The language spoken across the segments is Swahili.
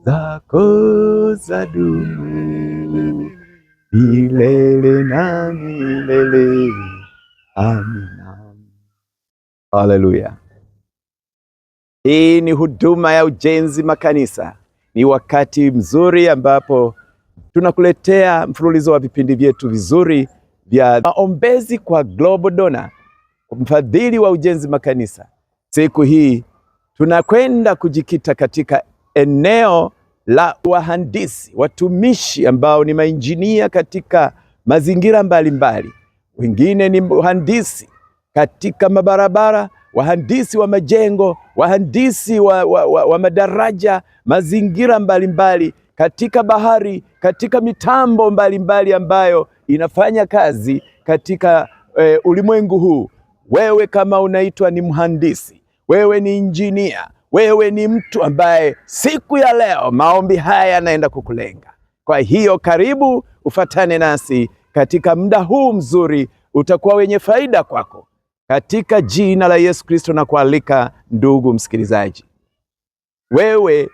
zako zadumu milele na milele. Amina. Haleluya. Hii ni huduma ya ujenzi makanisa. Ni wakati mzuri ambapo tunakuletea mfululizo wa vipindi vyetu vizuri vya maombezi kwa Global Donor, mfadhili wa ujenzi makanisa. Siku hii tunakwenda kujikita katika eneo la wahandisi, watumishi ambao ni mainjinia katika mazingira mbalimbali. Wengine ni wahandisi katika mabarabara, wahandisi wa majengo, wahandisi wa madaraja, mazingira mbalimbali mbali, katika bahari, katika mitambo mbalimbali mbali ambayo inafanya kazi katika ulimwengu huu. Wewe kama unaitwa ni mhandisi, wewe ni injinia, wewe ni mtu ambaye siku ya leo maombi haya yanaenda kukulenga. Kwa hiyo karibu ufatane nasi katika muda huu mzuri, utakuwa wenye faida kwako. Katika jina la Yesu Kristo na kualika ndugu msikilizaji, wewe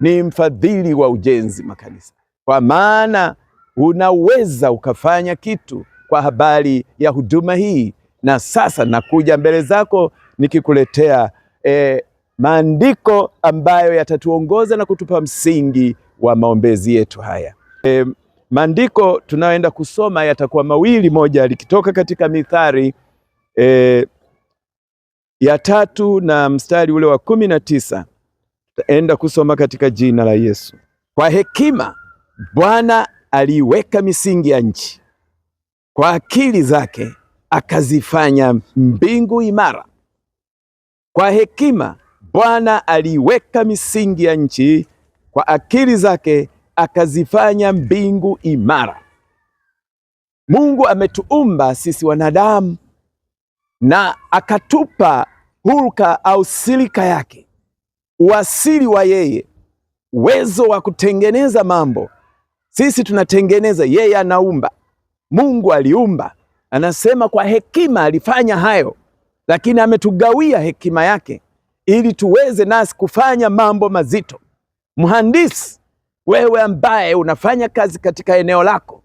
ni mfadhili wa ujenzi makanisa, kwa maana unaweza ukafanya kitu kwa habari ya huduma hii. Na sasa nakuja mbele zako nikikuletea maandiko ambayo yatatuongoza na kutupa msingi wa maombezi yetu haya. Maandiko tunayoenda kusoma yatakuwa mawili, moja likitoka katika Mithali ya 3 na mstari ule wa 19. Tutaenda kusoma katika jina la Yesu. Kwa hekima Bwana aliiweka misingi ya nchi, kwa akili zake akazifanya mbingu imara. Kwa hekima Bwana aliiweka misingi ya nchi, kwa akili zake akazifanya mbingu imara. Mungu ametuumba sisi wanadamu na akatupa hulka au silika yake, uasili wa yeye, uwezo wa kutengeneza mambo. Sisi tunatengeneza, yeye anaumba. Mungu aliumba, anasema kwa hekima alifanya hayo, lakini ametugawia hekima yake ili tuweze nasi kufanya mambo mazito. Mhandisi, wewe ambaye unafanya kazi katika eneo lako,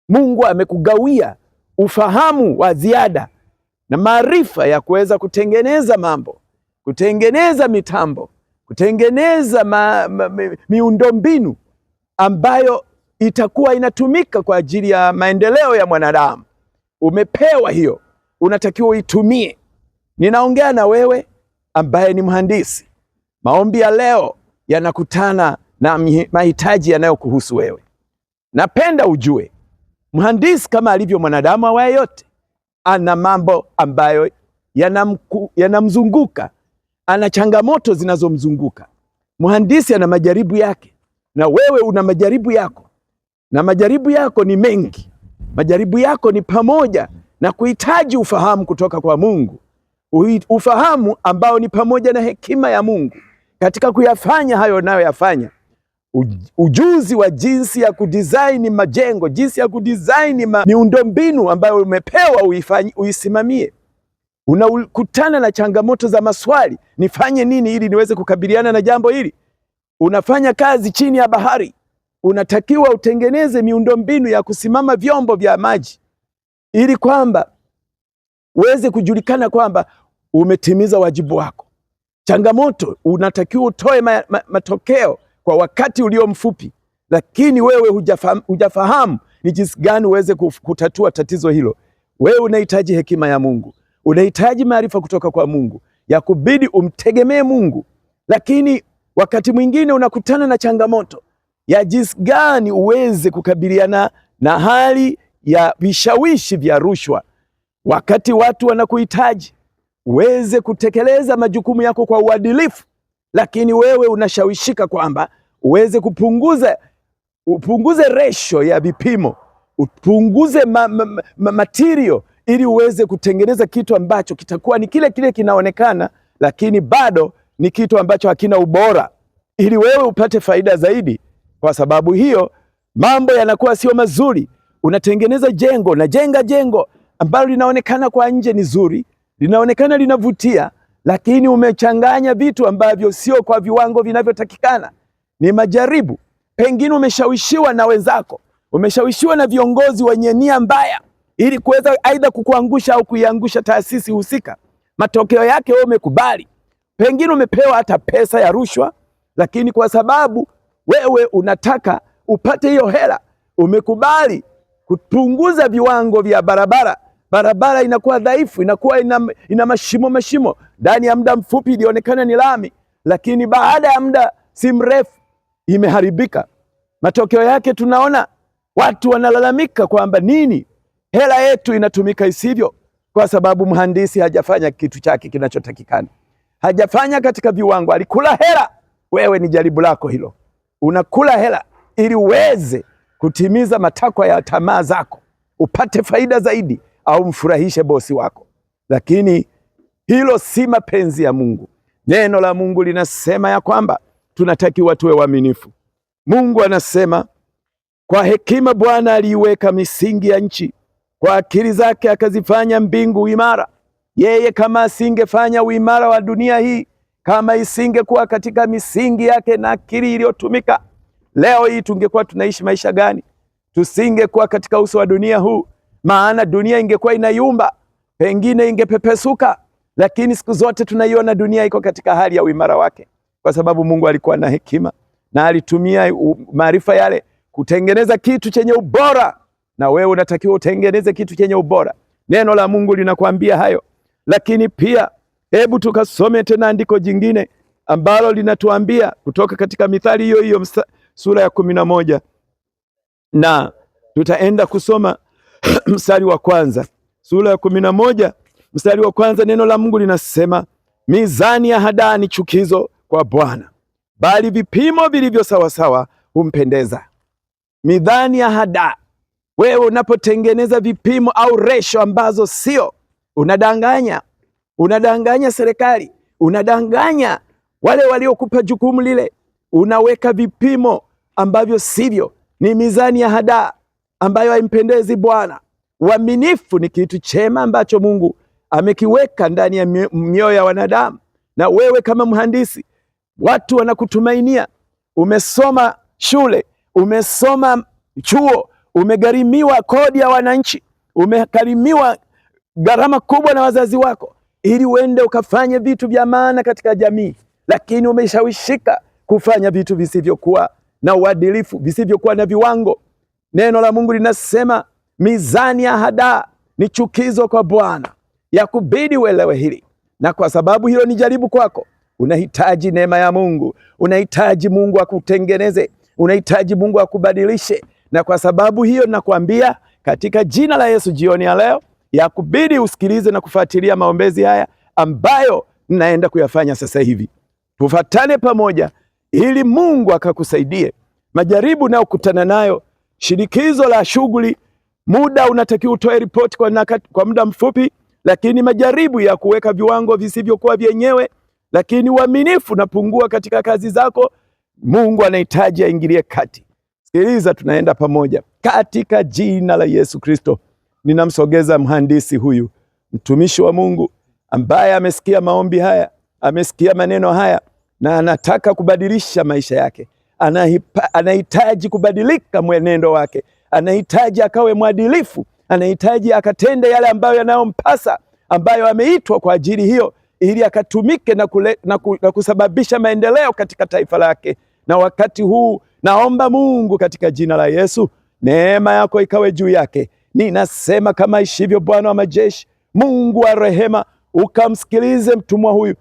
Mungu amekugawia ufahamu wa ziada na maarifa ya kuweza kutengeneza mambo, kutengeneza mitambo, kutengeneza miundombinu ambayo itakuwa inatumika kwa ajili ya maendeleo ya mwanadamu. Umepewa hiyo, unatakiwa uitumie. Ninaongea na wewe ambaye ni mhandisi. Maombi ya leo yanakutana na mahitaji yanayokuhusu wewe. Napenda ujue, mhandisi kama alivyo mwanadamu awaye yote, ana mambo ambayo yanamzunguka, ana changamoto zinazomzunguka. Mhandisi ana majaribu yake, na wewe una majaribu yako, na majaribu yako ni mengi. Majaribu yako ni pamoja na kuhitaji ufahamu kutoka kwa Mungu, ufahamu ambao ni pamoja na hekima ya Mungu katika kuyafanya hayo unayoyafanya. Ujuzi wa jinsi ya kudesign majengo, jinsi ya kudesign miundombinu ambayo umepewa uisimamie. Unakutana na changamoto za maswali, nifanye nini ili niweze kukabiliana na jambo hili? Unafanya kazi chini ya bahari, unatakiwa utengeneze miundombinu ya kusimama vyombo vya maji ili kwamba uweze kujulikana kwamba umetimiza wajibu wako. Changamoto, unatakiwa utoe matokeo kwa wakati ulio mfupi, lakini wewe hujafahamu ni jinsi gani uweze kutatua tatizo hilo. Wewe unahitaji hekima ya Mungu, unahitaji maarifa kutoka kwa Mungu, ya kubidi umtegemee Mungu. Lakini wakati mwingine unakutana na changamoto ya jinsi gani uweze kukabiliana na hali ya vishawishi vya rushwa. Wakati watu wanakuhitaji uweze kutekeleza majukumu yako kwa uadilifu, lakini wewe unashawishika kwamba uweze upunguze ratio ya vipimo, upunguze material ili uweze kutengeneza kitu ambacho kitakuwa ni kile kile kinaonekana, lakini bado ni kitu ambacho hakina ubora, ili wewe upate faida zaidi. Kwa sababu hiyo mambo yanakuwa sio mazuri. Unatengeneza jengo, unajenga jengo ambalo linaonekana kwa nje ni zuri, linaonekana linavutia, lakini umechanganya vitu ambavyo sio kwa viwango vinavyotakikana. Ni majaribu. Pengine umeshawishiwa na wenzako, umeshawishiwa na viongozi wenye nia mbaya, ili kuweza aidha kukuangusha au kuiangusha taasisi husika. Matokeo yake wewe umekubali. Pengine umepewa hata pesa ya rushwa, lakini kwa sababu wewe unataka upate hiyo hela, umekubali kupunguza viwango vya barabara. Barabara inakuwa dhaifu, inakuwa ina mashimo mashimo. Ndani ya muda mfupi ilionekana ni lami, lakini baada ya muda si mrefu imeharibika. Matokeo yake tunaona watu wanalalamika kwamba nini, hela yetu inatumika isivyo, kwa sababu mhandisi hajafanya kitu chake kinachotakikana, hajafanya katika viwango, alikula hela. Wewe ni jaribu lako hilo, unakula hela ili uweze kutimiza matakwa ya tamaa zako, upate faida zaidi au mfurahishe bosi wako, lakini hilo si mapenzi ya Mungu. Neno la Mungu linasema ya kwamba tunatakiwa tuwe waaminifu. Mungu anasema kwa hekima Bwana aliiweka misingi ya nchi, kwa akili zake akazifanya mbingu imara. Yeye kama asingefanya uimara wa dunia hii, kama isingekuwa katika misingi yake na akili iliyotumika, leo hii tungekuwa tunaishi maisha gani? Tusingekuwa katika uso wa dunia huu, maana dunia ingekuwa inayumba, pengine ingepepesuka. Lakini siku zote tunaiona dunia iko katika hali ya uimara wake, kwa sababu Mungu alikuwa na hekima na alitumia maarifa yale kutengeneza kitu chenye ubora, na wewe unatakiwa utengeneze kitu chenye ubora. Neno la Mungu linakwambia hayo. Lakini pia hebu tukasome tena andiko jingine ambalo linatuambia kutoka katika Mithali hiyo hiyo sura ya 11 na tutaenda kusoma mstari wa kwanza. Sura ya 11 mstari wa kwanza, neno la Mungu linasema, mizani ya hadaa ni chukizo kwa Bwana, bali vipimo vilivyo sawasawa humpendeza. Mizani ya hadaa, wewe unapotengeneza vipimo au resho ambazo sio, unadanganya, unadanganya serikali, unadanganya wale waliokupa jukumu lile, unaweka vipimo ambavyo sivyo. Ni mizani ya hadaa ambayo haimpendezi Bwana. Uaminifu ni kitu chema ambacho Mungu amekiweka ndani ya mioyo ya wanadamu. Na wewe kama mhandisi, watu wanakutumainia. Umesoma shule, umesoma chuo, umegharimiwa kodi ya wananchi, umegharimiwa gharama kubwa na wazazi wako ili uende ukafanye vitu vya maana katika jamii, lakini umeshawishika kufanya vitu visivyokuwa na uadilifu, visivyokuwa na viwango. Neno la Mungu linasema mizani ya hadaa ni chukizo kwa Bwana. Yakubidi uelewe hili, na kwa sababu hilo ni jaribu kwako, unahitaji neema ya Mungu, unahitaji Mungu akutengeneze, unahitaji Mungu akubadilishe. Na kwa sababu hiyo nakwambia katika jina la Yesu, jioni ya leo yakubidi usikilize na kufuatilia maombezi haya ambayo naenda kuyafanya sasa hivi. Tufatane pamoja ili Mungu akakusaidie. Majaribu unayokutana nayo, shinikizo la shughuli, muda unatakiwa utoe ripoti kwa muda mfupi, lakini majaribu ya kuweka viwango visivyokuwa vyenyewe, lakini uaminifu unapungua katika kazi zako. Mungu anahitaji aingilie kati. Sikiliza, tunaenda pamoja katika jina la Yesu Kristo. Ninamsogeza mhandisi huyu, mtumishi wa Mungu ambaye amesikia maombi haya, amesikia maneno haya na anataka kubadilisha maisha yake. Anahitaji kubadilika mwenendo wake, anahitaji akawe mwadilifu, anahitaji akatende yale ambayo yanayompasa, ambayo ameitwa kwa ajili hiyo, ili akatumike na kusababisha maendeleo katika taifa lake. Na wakati huu naomba Mungu katika jina la Yesu, neema yako ikawe juu yake. Ninasema kama ishivyo Bwana wa majeshi, Mungu wa rehema, ukamsikilize mtumwa huyu.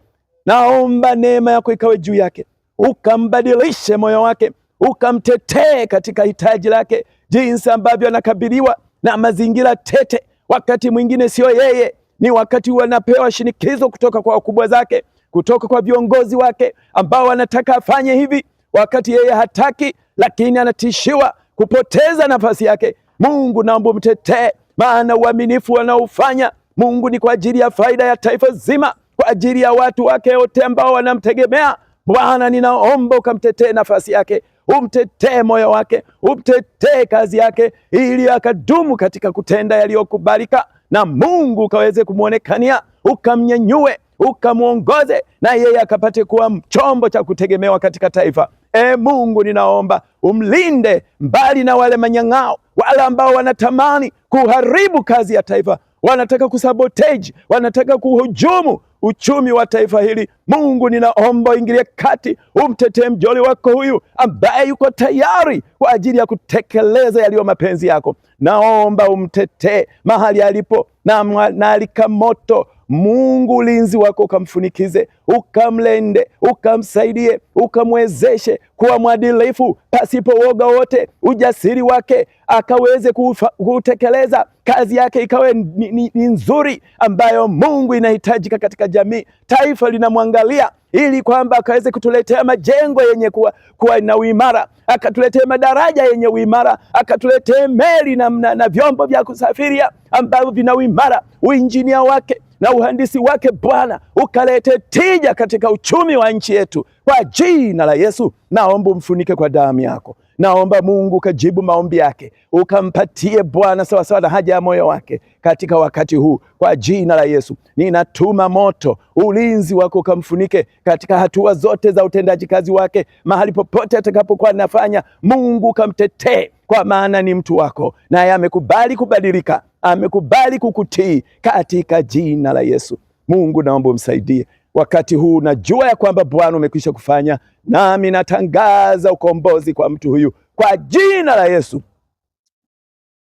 Naomba neema yako ikawe juu yake, ukambadilishe moyo wake, ukamtetee katika hitaji lake, jinsi ambavyo anakabiliwa na mazingira tete. Wakati mwingine sio yeye, ni wakati wanapewa shinikizo kutoka kwa wakubwa zake, kutoka kwa viongozi wake ambao wanataka afanye hivi, wakati yeye hataki, lakini anatishiwa kupoteza nafasi yake. Mungu, naomba umtetee, maana uaminifu wanaofanya Mungu ni kwa ajili ya faida ya taifa zima, kwa ajili ya watu wake wote ambao wanamtegemea. Bwana, ninaomba ukamtetee nafasi yake, umtetee moyo wake, umtetee kazi yake, ili akadumu katika kutenda yaliyokubalika, na Mungu ukaweze kumwonekania, ukamnyanyue, ukamwongoze, na yeye akapate kuwa chombo cha kutegemewa katika taifa. E Mungu, ninaomba umlinde mbali na wale manyang'ao, wale ambao wanatamani kuharibu kazi ya taifa, wanataka kusabotage, wanataka kuhujumu uchumi wa taifa hili. Mungu, ninaomba uingilie kati, umtetee mjoli wako huyu ambaye yuko tayari kwa ajili ya kutekeleza yaliyo mapenzi yako. Naomba umtetee mahali alipo, na alika moto Mungu ulinzi wako ukamfunikize, ukamlende, ukamsaidie, ukamwezeshe kuwa mwadilifu pasipo woga wote, ujasiri wake akaweze kutekeleza kazi yake ikawe ni nzuri ambayo Mungu inahitajika katika jamii. Taifa linamwangalia ili kwamba akaweze kutuletea majengo yenye kuwa na uimara, akatuletea madaraja yenye uimara, akatuletea meli na vyombo vya kusafiria ambavyo vina uimara. Uinjinia wake na uhandisi wake Bwana ukalete tija katika uchumi wa nchi yetu. Kwa jina la Yesu naomba umfunike kwa damu yako. Naomba Mungu ukajibu maombi yake, ukampatie Bwana sawasawa na haja ya moyo wake katika wakati huu. Kwa jina la Yesu ninatuma moto, ulinzi wako ukamfunike katika hatua zote za utendaji kazi wake, mahali popote atakapokuwa anafanya. Mungu ukamtetee, kwa maana ni mtu wako, naye amekubali kubadilika, amekubali kukutii katika jina la Yesu. Mungu naomba umsaidie wakati huu. Najua ya kwamba Bwana umekwisha kufanya, nami natangaza ukombozi kwa mtu huyu kwa jina la Yesu.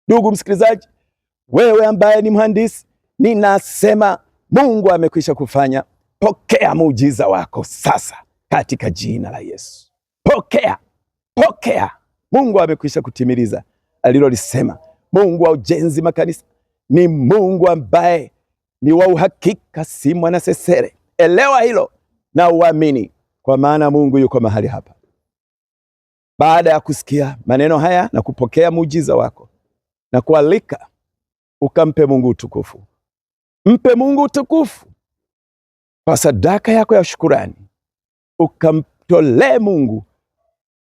Ndugu msikilizaji, wewe ambaye ni mhandisi, ninasema Mungu amekwisha kufanya. Pokea muujiza wako sasa katika jina la Yesu. Pokea, pokea. Mungu amekwisha kutimiliza alilolisema. Mungu wa ujenzi makanisa ni Mungu ambaye ni wa uhakika, si mwanasesere. Elewa hilo na uamini, kwa maana Mungu yuko mahali hapa. Baada ya kusikia maneno haya na kupokea muujiza wako, na kualika ukampe Mungu utukufu. Mpe Mungu utukufu kwa sadaka yako ya shukurani, ukamtolee Mungu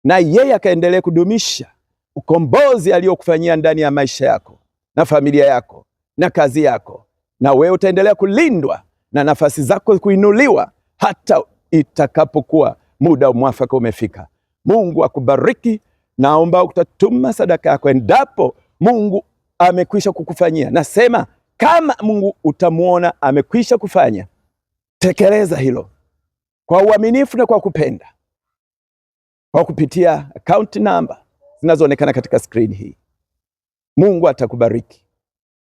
na yeye akaendelee kudumisha ukombozi aliyokufanyia ndani ya maisha yako na familia yako na kazi yako, na wewe utaendelea kulindwa na nafasi zako kuinuliwa hata itakapokuwa muda mwafaka umefika. Mungu akubariki. Naomba utatuma sadaka yako endapo Mungu amekwisha kukufanyia. Nasema kama Mungu utamuona amekwisha kufanya, tekeleza hilo kwa uaminifu na kwa kupenda, kwa kupitia account number zinazoonekana katika screen hii. Mungu atakubariki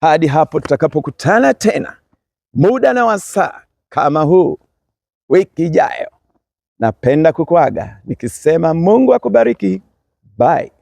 hadi hapo tutakapokutana tena muda na wasaa kama huu wiki ijayo. Napenda kukuaga nikisema Mungu akubariki. Bye.